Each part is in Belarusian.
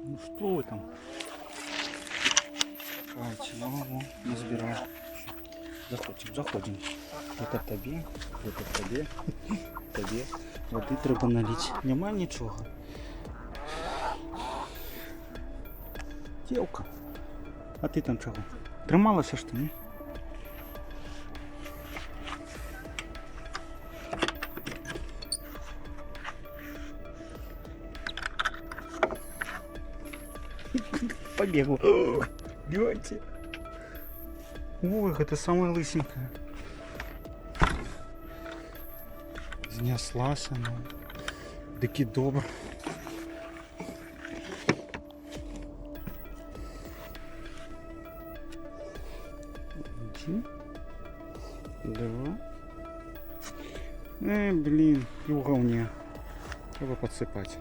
Ну что вы там? Давайте, ну, назбираю. Заходим, заходим. Это табе, это табе, табе. Воды трэба налить. Няма нічога. Девка. А ты там чаго? Трымалася што, не? Побегла. Гляньте. Ой, это самая лысенькая. Знеслася, ну. Таки добр. Один. Два. Блин, и в говне. Треба подсыпать.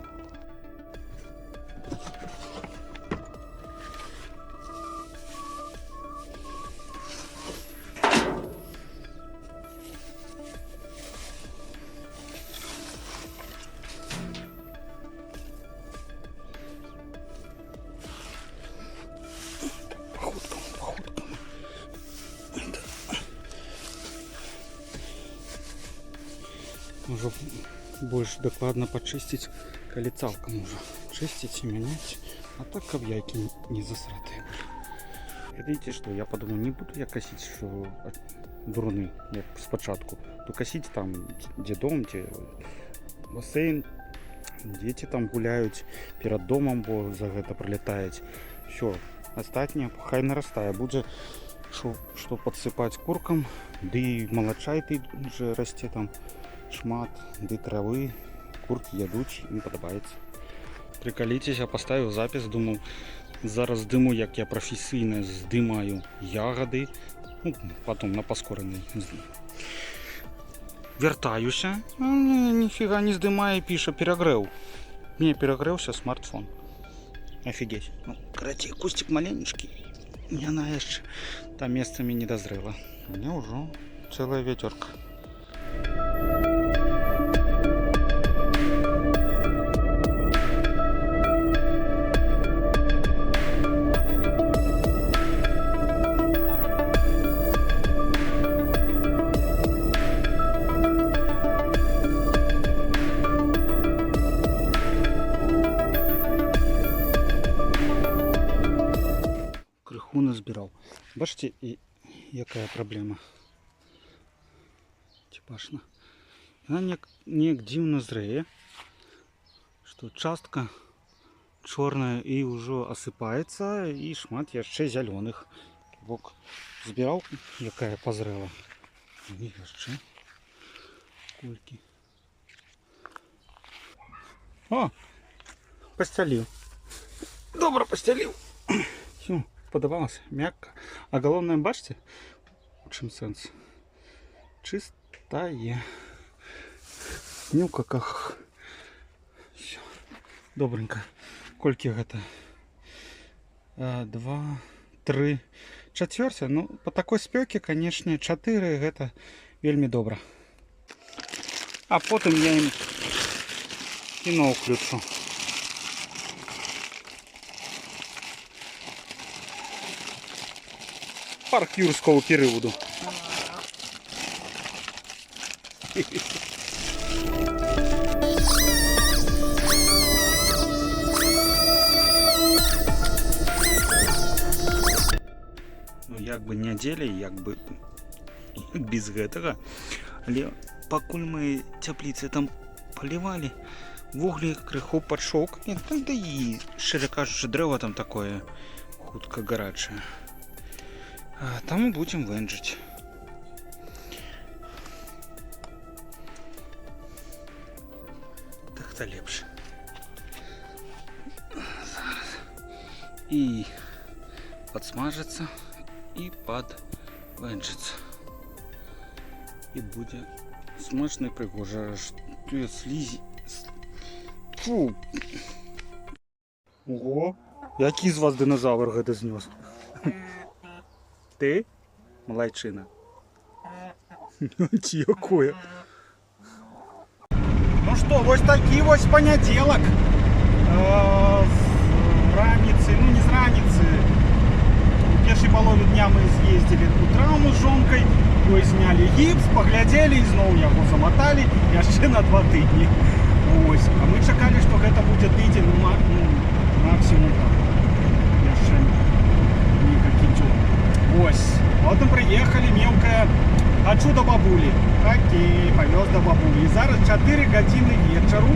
Походком, походком. Это... Уже больш дакладна пачысціць, калі цалкам ужо чысціць і мяняць, а так каб яйкі не засратыя былі. Ведаеце што, я падумаў, не буду я касіць, што дурны, як спачатку. То касіць там, дзе дом, дзе басейн, дзеці там гуляюць перад домам, бо за гэта прылетаюць. Всё, астатняе хай нарастае, будзе што падсыпаць куркам, ды і малачай ты же расце там шмат, ды травы, куркі ядуць, ім падабаецца. Прыкаліцеся, паставіў запіс, думаў, зараз здыму, як я прафесійна здымаю ягады, ну, потом на паскоранай. Вяртаюся, ніфіга не здымае, піша, перагрэў. Не, перагрэўся смартфон. Офигеть. Ну, карацей, кусцік маленечкі, яна яшчэ там месцамі не дазрэла. У меня ўжо цэлая вядзёрка. Крыху назбіраў. Бачыце, якая праблема? Ціпашна. Яна неяк дзіўна зрэе, што частка чорная і ўжо асыпаецца, і шмат яшчэ зялёных. Бок збіраў, якая пазрэла. І яшчэ колькі. О! Пасцяліў. Добра пасцяліў. Всё, падавалася, мякка. А галоўнае, бачыце, у чым сэнс? Чыстае. Не ў какахах. Всё. Добренько. Колькі гэта? 2, 3, чацвёртая. Ну, по такой спёке, конечно, 4 гэта вельмі добра. А потым я ім кіно ўключу. Парк юрского периоду. Ну, як бы нядзеля, як бы без гэтага. Але пакуль мы цяпліцы там палівалі, вуглі крыху падшоў. Нет, ну, да і, шчыра кажучы, дрэва там такое хутка гарачае. Там мы будзем вэнджыць. Так-то лепш. Зараз. І падсмажыцца, і падвэнджыцца. І будзе смачна і прыгожа. Што я слізі... Фу! Ого! Які з вас динозавр гэта знёс? Ты? Малайчына. Ці якое? Ну што, вось такі вось панядзелак. Першай палове дня мы з'ездзілі у траўму з жонкай, ёй знялі гіпс, паглядзелі і зноў яго заматалі яшчэ на 2 тыдні. Ось. А мы чакалі, што гэта будзе тыдзень, ну, максимум там яшчэ некалькі дзён. Ось. Потым прыехалі, мелкая, хачу да бабулі. Окей, павёз да бабулі. І зараз 4 гадзіны вечару.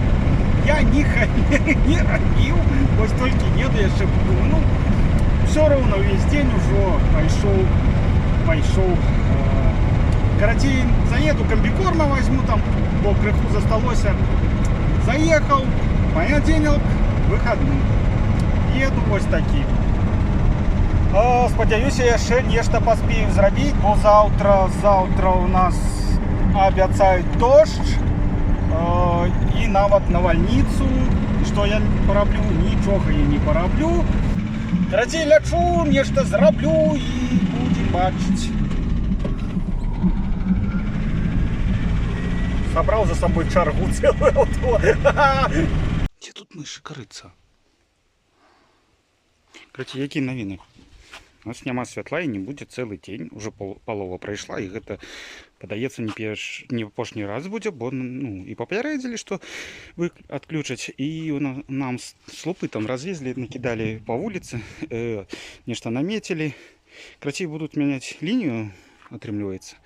Я ні халеры не рабіў. Вось толькі еду, яшчэ думаю, ну, всё роўна ўвесь дзень ужо пайшоў. Карацей, заеду, камбікорма возьму там, бо крыху засталося. Заехаў, панядзелак, выхадны. Еду вось такі. Спадзяюся, яшчэ нешта паспею зрабіць, бо заўтра у нас абяцаюць дождж, і нават навальніцу. І што я параблю? Нічога я не параблю. Карацей, лячу, нешта зраблю і будзем бачыць. Сабраў за сабой чаргу цэлую аўто. Дзе тут мышы карыцца? Карацей, якія навіны? У нас няма святла і не будзе цэлы дзень. Ужо палова прайшла, і гэта, падаецца, не апошні раз будзе, бо, ну, і папярэдзілі, што адключаць, і нам слупы там развезлі, накідалі па вуліцы, нешта наметілі. Карацей, будуць мяняць лінію, атрымліваецца.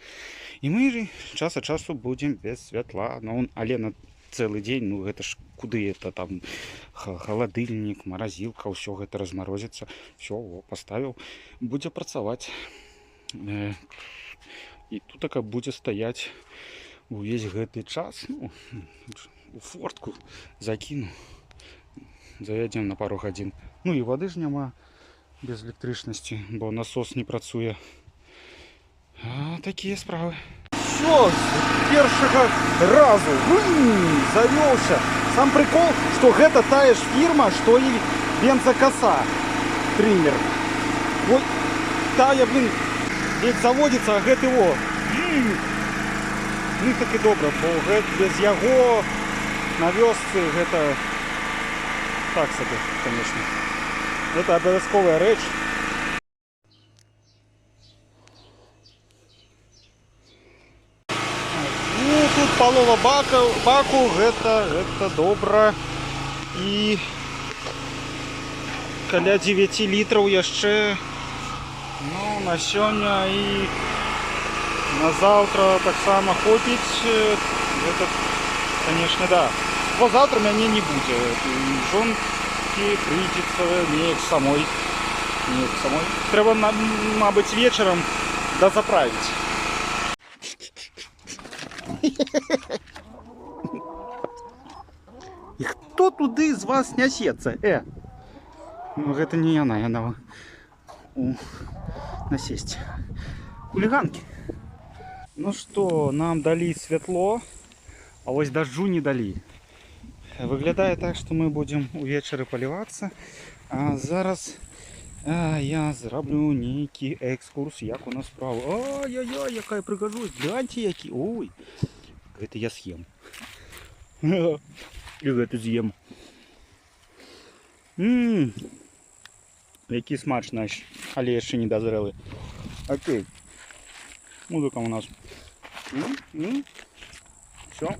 І мы ж час ад часу будзем без святла. Ну, але на цэлы дзень, ну, гэта ж куды это там халадыльнік, маразілка, ўсё гэта размарозіцца. Всё, во, паставіў, будзе працаваць. І тут така будзе стаяць увесь гэты час. Ну, у фортку закіну. Завядзем на пару гадзін. Ну і вады ж няма без электрычнасці, бо насос не працуе. А, такія справы. Всё, з першага разу завёўся. Сам прикол, што гэта тая ж фірма, што і бензакаса трымер. Ой, тая, блин, ледзь заводзіцца, а гэты во. Ну так і добра, бо без яго на вёсцы гэта так сабе, конечно. Это абавязковая рэч. Ну, тут палова баку, гэта добра. І каля 9 літраў яшчэ, ну, на сёння і на заўтра таксама хопіць. Гэта, конечно, да. Бо заўтра мяне не будзе. Жонкі прыйдзецца неяк самой. Неяк самой. Трэба, мабыць, вечарам дазаправіць. І хто туды з вас нясецца? Ну, гэта не яна, яна у насесці. Хуліганкі. Ну што, нам далі святло, а вось дажджу не далі. Выглядае так, што мы будзем увечары палівацца. А зараз, я зраблю нейкі экскурс, як у нас справы. Ай-яй-яй, якая прыгажосць, гляньце які. Ой, гэта я съем. І гэта з'ем. Які смачны, але яшчэ не дазрэлы. Окей. Музыка у нас. Всё.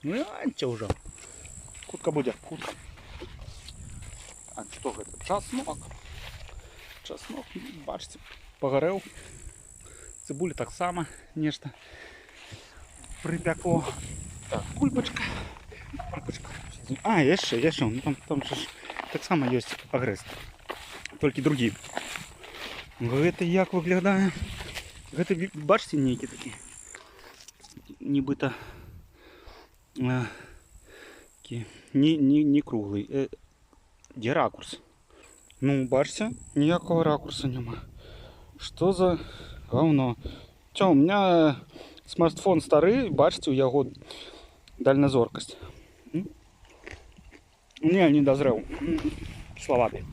Гляньте уже. Хутка будзе, хутка. А што гэта? Часнок. Часнок, бачыце, пагарэў. Цыбуля таксама нешта прыпякло. Так, бульбачка. Бульбачка. А, яшчэ. Ну, там же ж таксама ёсць агрэст. Толькі другі. Гэта як выглядае? Гэта, бачыце, нейкі такі. Нібыта, такі, не круглы. Дзе ракурс? Ну, бачыце, ніякага ракурса няма. Што за гаўно? Чо, у меня смартфон стары, бачыце, у яго дальназоркасць. Не, не дазрэў. Кіславаты.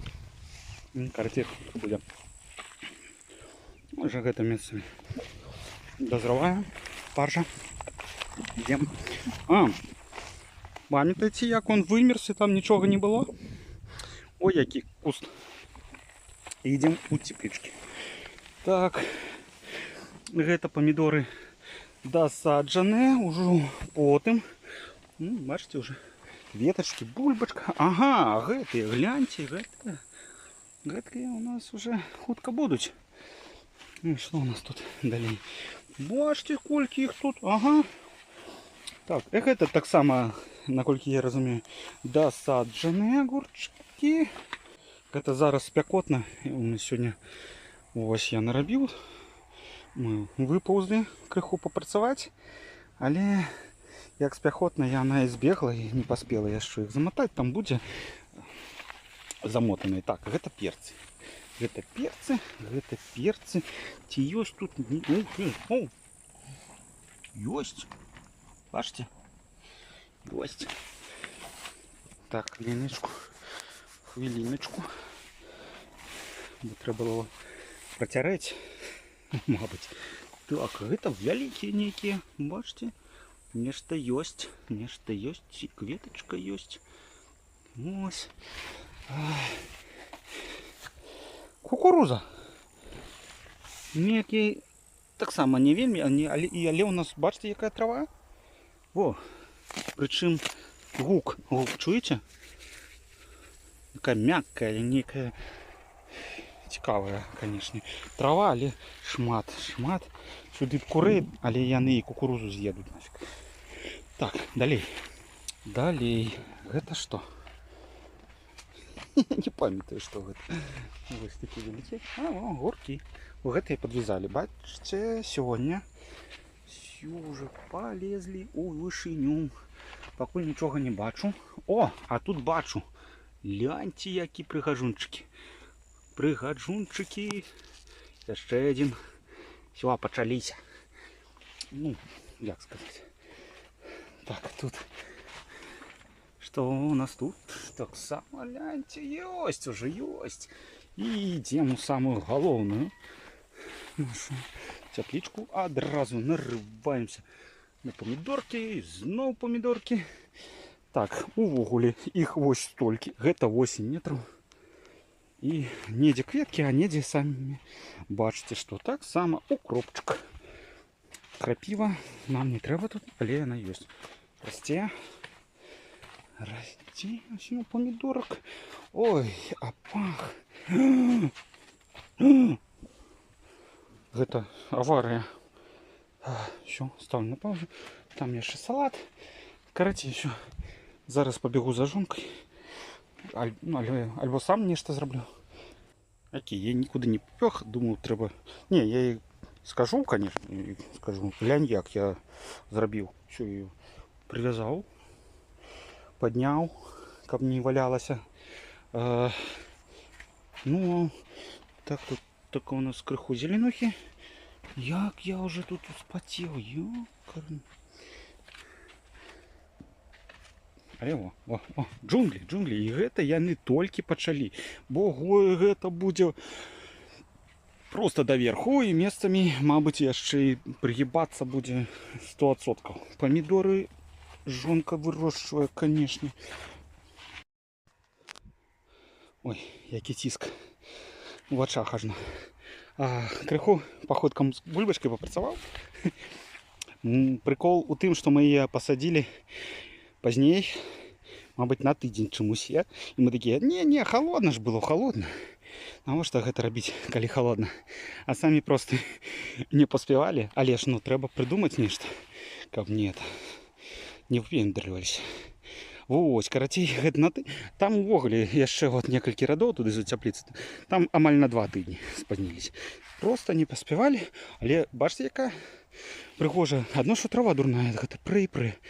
Карацей, будзе. Можа, гэта месца дазравае. Паржа. Ідзем. А, памятаеце, як он вымерз і там нічога не было? Ой, які куст. Ідзем у цеплічкі. Так, гэта памідоры дасаджаныя ўжо потым. Ну, бачыце, уже ветачкі, бульбачка. Ага, гэтыя, гляньце, гэтыя. Гэтыя у нас уже хутка будуць. Ну, што у нас тут далей? Бачыце, колькі іх тут. Ага. Так, гэта таксама, наколькі я разумею, дасаджаныя агурчыкі. Гэта зараз спякотна. У нас сёння вось я нарабіў. Мы выпаўзлі крыху папрацаваць, але як спякотна, яна і збегла і не паспела яшчэ іх заматаць, там будзе замотаны. Так, гэта перцы. Гэта перцы, гэта перцы. Ці ёсць тут... О, ёсць. Бачыце? Ёсць. Так, хвіліначку. Хвіліначку. Бо трэба было працярэць, мабыць. Так, гэта вялікія нейкія, бачыце? Нешта ёсць, нешта ёсць, і кветачка ёсць. Ось. Кукуруза. Некі таксама не вельмі, а не, але, і, але у нас, бачыце, якая трава? Во. Прычым гук, чуеце? Такая мяккая, некая цікавая, канешне. Трава, але шмат, шмат. Сюды б курэй, але яны і кукурузу з'едуць нафиг. Так, далей. Далей. Гэта што? Не памятаю, што гэта. Вось такі вялікі. А, о, горкі. О, гэтыя падвязалі. Бачыце, сёння всё уже полезли у вышыню. Пакуль нічога не бачу. О, а тут бачу. Гляньце, які прыгажунчыкі. Прыгажунчыкі. Яшчэ адзін. Всё, пачаліся. Ну, як сказаць. Так, тут. Што у нас тут? Таксама, гляньце, ёсць уже, ёсць. І ідзем у самую галоўную нашу цяплічку. Адразу нарываемся на памідоркі, зноў памідоркі. Так, увогуле іх вось столькі. Гэта 8 метраў. І недзе кветкі, а недзе самі бачыце, што таксама укропчык. Крапіва нам не трэба тут, але яна ёсць. Расце. Расце, усё, памідорак. Ой, а пах. Гэта аварыя. Всё, ставлю на паузу. Там яшчэ салат. Карацей, всё. Зараз пабегу за жонкай. Ну, альбо сам нешта зраблю. Окей, я нікуды не папёх, думаю, трэба... Не, я ей скажу, конечно, скажу. Глянь, як я зрабіў. Всё, её прывязаў, падняў, каб не валялася. Ну, так, тут так у нас крыху зеленухи. Як я уже тут успотел, ёкарный. Але о, о, о, джунглі, джунглі. І гэта яны толькі пачалі. Бо гэта будзе просто даверху і месцамі, мабыць, яшчэ і прыгібацца будзе 100%. Памідоры жонка вырошчвае, канешне. Ой, які ціск у вачах ажно. Крыху паходкам з бульбачкай папрацаваў. Прыкол у тым, што мы яе пасадзілі пазней, мабыць, на тыдзень, чым усе. І мы такія, не, не, холодно ж было, холодно. Навошта гэта рабіць, калі холодно? А самі просто не паспявалі. Але ж, ну, трэба прыдумаць нешта, каб не это, не выпендрываліся. Вось, карацей, гэта на ты... Там увогуле яшчэ вот некалькі радоў туды за цяпліцы. Там амаль на 2 тыдні спазніліся. Просто не паспявалі, але бачыце, якая прыгожая. Адно, што трава дурная, гэта пры-пры.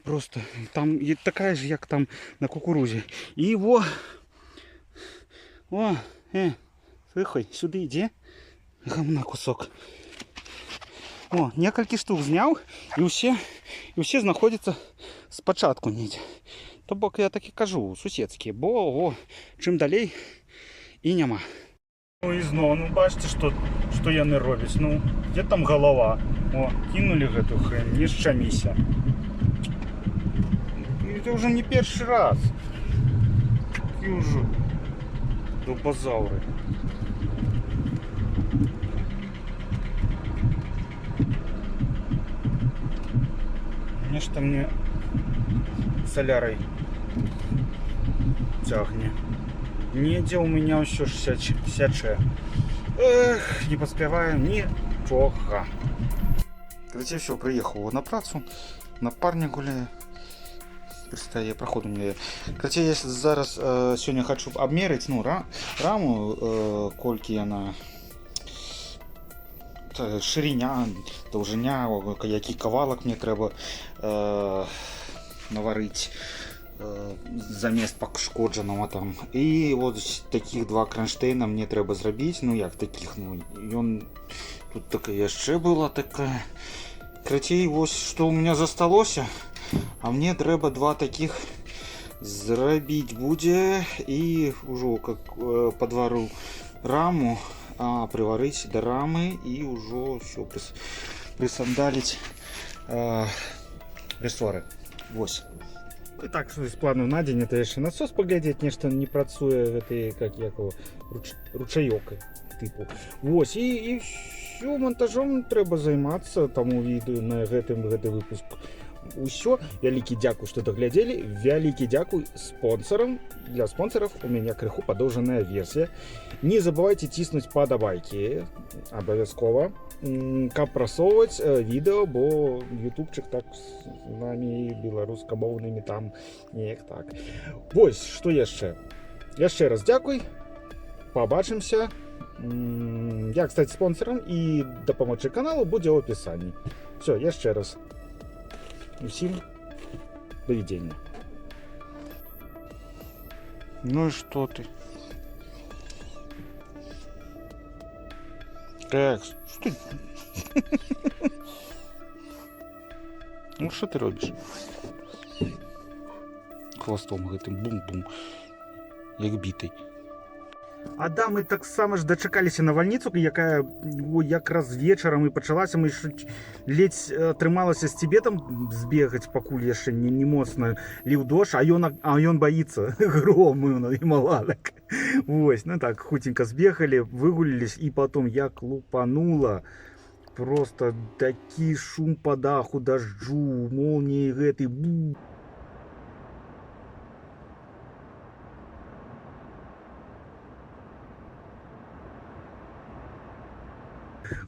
Просто там і такая ж, як там на кукурузе. І во! О, слухай, сюды ідзе. Гамна кусок. О, некалькі штук зняў, і ўсе знаходзяцца спачатку недзе. То бок я так і кажу, суседскія, бо о, чым далей і няма. Ну і зноў, ну бачыце, што яны робяць. Ну, дзе там галава? О, кінулі гэту хрень, не шчаміся. Это уже не першы раз. Такі ўжо дубазаўры. Нешта мне солярой цягне. Недзе ў меня ўсё ж сячэ. Эх, не паспяваем нічога. Короче, все, приехал на працу, напарник гуляе. Пристае, проходу мне. Короче, я зараз сёння хочу абмерыць, ну, раму, колькі яна шырыня, даўжыня, які кавалак мне трэба наварыць замест пашкоджанага там. І вот таких два кронштейна мне трэба зрабіць, ну як таких, ну ён тут такая яшчэ была такая. Карацей, вось што ў меня засталося, а мне трэба два таких зрабіць будзе і ўжо как падвару раму, прыварыць да рамы і ўжо ўсё прысандаліць рэсоры. Вось. І так, з плану на дзень это яшчэ насос паглядзець, нешта не працуе гэты, как як его, ручаёк тыпу. Вось, і всё, монтажом трэба займацца, таму відэо на гэтым гэты выпуск усё. Вялікі дзякуй, што даглядзелі. Вялікі дзякуй спонсорам. Для спонсоров у мяне крыху падоўжаная версія. Не забывайте ціснуць падабайкі абавязкова, каб прасоўваць відэо, бо ютубчык так з намі беларускамоўнымі там неяк так. Вось, што яшчэ. Яшчэ раз дзякуй. Пабачымся. Як стаць спонсорам і дапамагчы каналу, будзе ў апісанні. Всё, яшчэ раз. Усім да відзення. Ну і што ты? Так, што ты? Ну што ты робіш? Хвастом гэтым бум-бум, як бітай. А да, мы таксама ж дачакаліся навальніцу, якая, о, якраз вечарам і пачалася. Мы ж ледзь атрымалася з Цібетам збегаць, пакуль яшчэ не моцна ліў дождж, а ён баіцца грому і маланак. Вось, ну так, хуценька збегалі, выгулілись, і потом як лупанула. Просто такі шум па даху, дажджу, молніі гэты. Бу.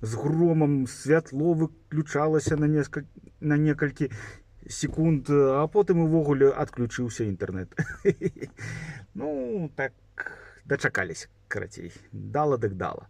З громам святло выключалася на некалькі секунд, а потым увогуле адключыўся інтэрнэт. Ну, так, дачакались, карацей. Дала дык дала.